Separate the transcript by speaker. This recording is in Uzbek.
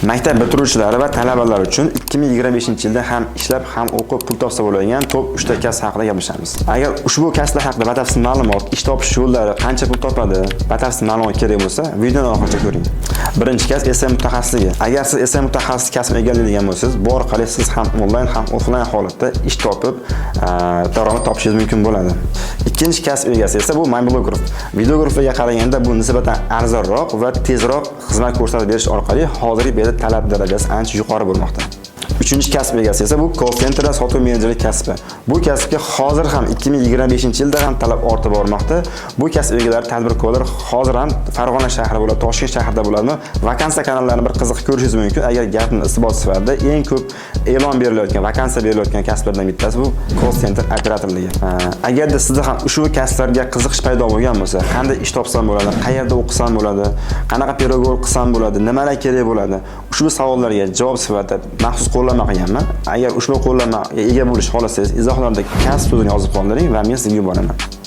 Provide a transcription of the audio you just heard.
Speaker 1: Maktab bitiruvchilari va talabalar uchun 2025-yilda ham ishlab, ham o'qib pul topsa bo'ladigan top 3 ta kasb haqida gaplashamiz. Agar ushbu kasblar haqida batafsil ma'lumot, ish topish yo'llari, qancha pul topadi, batafsil ma'lumot kerak bo'lsa, videoni oxirigacha ko'ring. Birinchi kasb SMM mutaxassisligi. Agar siz SMM mutaxassis kasbini egallaydigan bo'lsangiz, bu orqali siz ham onlayn, ham offlayn holatda ish topib, daromad topishingiz mumkin bo'ladi. Ikkinchi kasb egasi esa bu mobilograf. Videograflarga qaraganda bu nisbatan arzonroq va tezroq xizmat ko'rsatib berish orqali hozirgi paytda talab darajasi ancha yuqori bo'lmoqda. Uchinchi kasb egasi esa bu call center sotuv menejeri kasbi. Bu kasbga hozir ham, 2025-yilda ham talab ortib bormoqda. Bu kasb egalari, tadbirkorlar hozir ham Farg'ona shahri bo'ladi, Toshkent shahrida bo'ladimi? Vakansiya kanallarini bir qiziq ko'rishingiz mumkin. Agar gapni isbot sifatida eng ko'p e'lon berilayotgan, vakansiya berilayotgan kasblardan bittasi bu call center operatorligi. Agarda sizda ham ushbu kasblarga qiziqish paydo bo'lgan bo'lsa, qanday ish topsam bo'ladi, qayerda o'qisam bo'ladi, qanaqa переговор qilsam bo'ladi, nimalar kerak bo'ladi? Ushbu savollarga javob sifatida maxsus qo'llanma qilganman. Agar ushbu qo'llanmaga ega bo'lish xohlasangiz, izohlarda "kasb" so'zini yozib qoldiring va men sizga yuboraman.